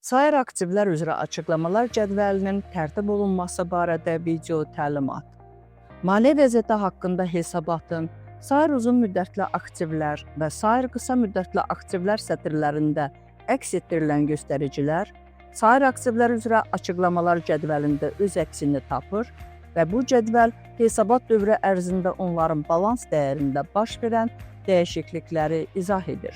Sair aktivlər üzrə açıqlamalar cədvəlinin tərtib olunması barədə video təlimat. Maliyyə vəziyyəti haqqında hesabatın sair uzun müddətli aktivlər və sair qısa müddətli aktivlər sətirlərində əks etdirilən göstəricilər sair aktivlər üzrə açıqlamalar cədvəlində öz əksini tapır və bu cədvəl hesabat dövrü ərzində onların balans dəyərində baş verən dəyişiklikləri izah edir.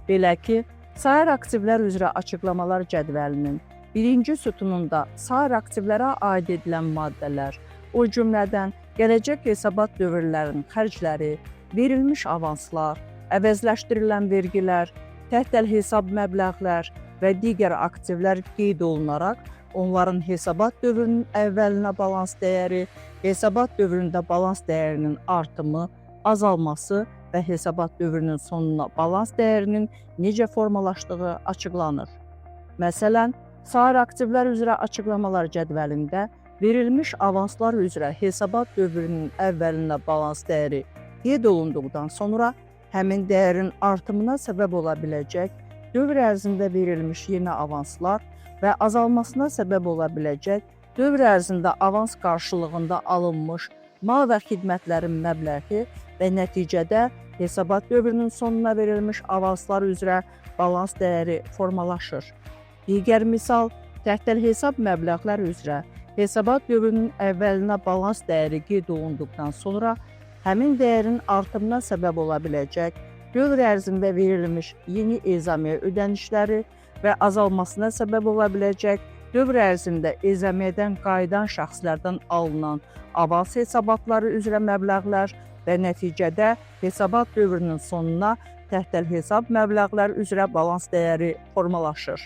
Belə ki, sair aktivlər üzrə açıqlamalar cədvəlinin birinci sütununda sair aktivlərə aid edilən maddələr, o cümlədən gələcək hesabat dövrlərinin xərcləri, verilmiş avanslar, əvəzləşdirilən vergilər, təhtəlhesab məbləğlər və digər aktivlər qeyd olunaraq onların hesabat dövrünün əvvəlinə balans dəyəri, hesabat dövründə balans dəyərinin artımı, azalması və hesabat dövrünün sonuna balans dəyərinin necə formalaşdığı açıqlanır. Məsələn, sair aktivlər üzrə açıqlamalar cədvəlində verilmiş avanslar üzrə hesabat dövrünün əvvəlinə balans dəyəri qeyd olunduqdan sonra həmin dəyərin artımına səbəb ola biləcək dövr ərzində verilmiş yeni avanslar və azalmasına səbəb ola biləcək dövr ərzində avans qarşılığında alınmış mal və xidmətlərin məbləği və nəticədə hesabat dövrünün sonuna verilmiş avanslar üzrə balans dəyəri formalaşır. Digər misal, təhtəlhesab məbləğlər üzrə hesabat dövrünün əvvəlinə balans dəyəri qeyd olunduqdan sonra həmin dəyərin artımına səbəb ola biləcək dövr ərzində verilmiş yeni ezamiyə ödənişləri və azalmasına səbəb ola biləcək dövr ərzində ezamiyyədən qayıdan şəxslərdən alınan avans hesabatları üzrə məbləğlər və nəticədə hesabat dövrünün sonuna təhtəlhesab məbləğlər üzrə balans dəyəri formalaşır.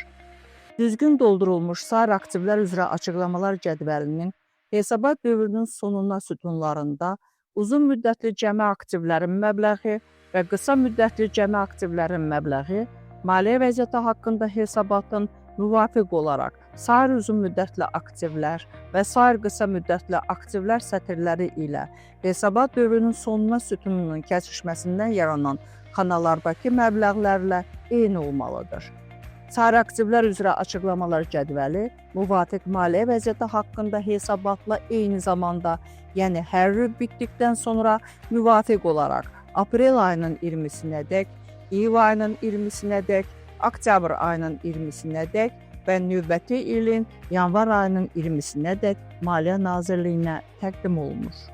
Düzgün doldurulmuş sair aktivlər üzrə açıqlamalar cədvəlinin hesabat dövrünün sonuna sütunlarında uzun müddətli cəmi aktivlərin məbləği və qısa müddətli cəmi aktivlərin məbləği maliyyə vəziyyəti haqqında hesabatın müvafiq olaraq sair uzun müddətli aktivlər və sair qısa müddətli aktivlər sətirləri ilə hesabat dövrünün sonuna sütununun kəsişməsindən yaranan xanalardakı məbləğlərlə eyni olmalıdır. Sair aktivlər üzrə açıqlamalar cədvəli müvafiq maliyyə vəziyyəti haqqında hesabatla eyni zamanda, yəni hər rüb bitdikdən sonra müvafiq olaraq aprel ayının 20-sinədək, iyul ayının 20-sinədək, oktyabr ayının 20-sinədək və növbəti ilin yanvar ayının 20-sinədək Maliyyə Nazirliyinə təqdim olunur.